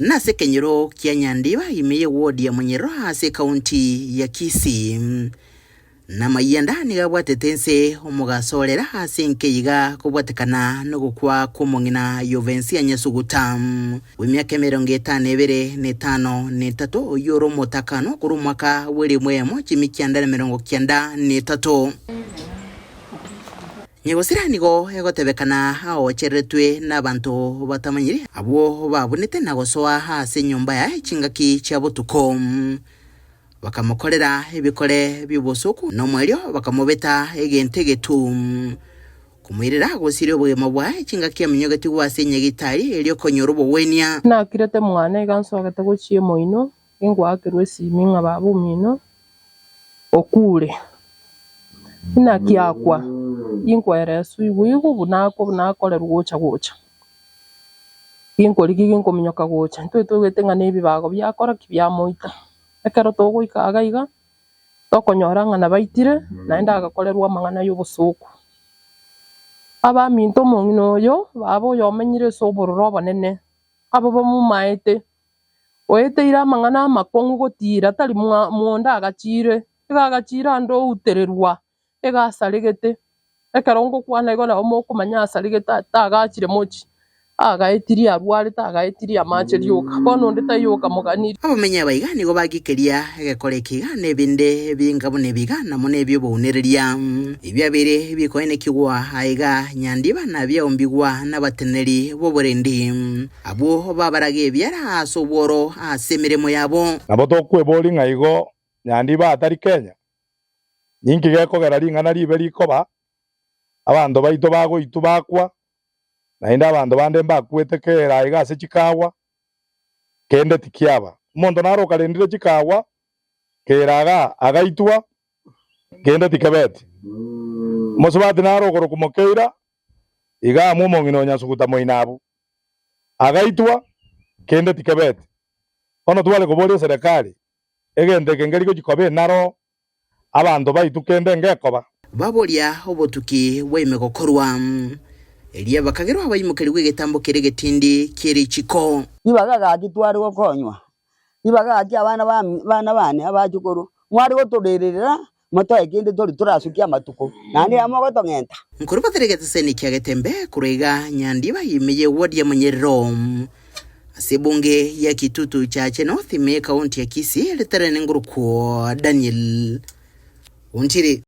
Nase ekenyoro kia Nyandiba ime y'eward ya Munyerero ase ekaunti ya Kisii. Namayianda nigo abwatete ense omogaso orera ase enka iga kobwatekana nogokwa kw'omong'ina Yovensia Nyasuguta bw'emiaka emerongo etano ebere na etano na etato oyio ore omotakano korwa omwaka bw'erimu eyemo chimi kianda na emerongo kianda na etato. Nyagosira nigo egotebekana aochereretwe nabanto batamanyiri abwo babunete na gosoa ase enyomba yaye chingaki chia botuko. Bakamokorera ebikore bi'obosooku, na omoerio bakamobeta egento egetu, komoirera gosiria obogima bwaye chingaki aminyogetigwe ase enyagitari erio konyora obogwenia. Nakirete mwane iga nsogete gochia emoino, ingoakerwa esimi ng'a baba omino okure. Inaki akwa? Inkoereswa igwe igwe buna akwa buna akorerwa gocha gocha. Ginkorigia ginkominyoka gocha, intwe toigwete ng'a nebibago biakora ki biamoita. Ekero togoika iga iga, tokonyora ng'a nabaitire, naende agakorerwa amang'ana y'obosooku. Abaminto omong'ina oyo, baba oyo omenyire ase obororo obonene, abo bamomaete, oeteire amang'ana amakong'u gotiira tari mwa monda agachiire, iga agachiire ande outererwa, iga asaregete. Ekero ngokwana igo nabo mokomanya asaregete tagachire mochie, agaetirie arwarete agaetirie amache rioka, bono onde taiyo okamoganirie. Abamenyi aba iga nigo bagikeria egekora eke iga na ebinde binga buna ebi iga na mono ebi'obounereria. Ebiabeire bikoenekigwa aiga nyandiba na biaombigwa nabateneneri b'oborendi, abwo babaraga ebiara ase obworo ase emeremo yabo. Nabo tokweboria ng'a igo nyandiba atari Kenya? Ninki gekogera ring'ana ribe rikoba, abanto baito bagoitwa bakwa, naende abanto bande mbakwete kera aiga ase chikawa, kende tikiaba. Omonto naro okarendire chikawa kera iga agaitwa, kende tikebeti. Omosubati naro okorokwa Mokeira, iga amwe omong'ina o Nyasuguta moino abwo, agaitwa, kende tikebeti. Bono tware koboria eserekari, Egento eke nkeri gochia koba enaro, abanto baitwe kende ngekoba. Baboria obotuki bwa ime gokorwa. Erio bakagerwa baimokerigwe egetambo keria egetindi kie richiko. Ribaga gaki tware gokonywa, ribaga gaki abana bami abana bane abachukuru, mware gotorerera motoe kende tori torasukie amatuko, naende amo mogotong'enta. Nkorubatera egeteseni kia Getembe korwa iga Nyandiba ime ye ward ya Monyerero ase ebunge ya Kitutu Chache North ime ye county ya Kisii ritarene ngorokwo Daniel Ontiri.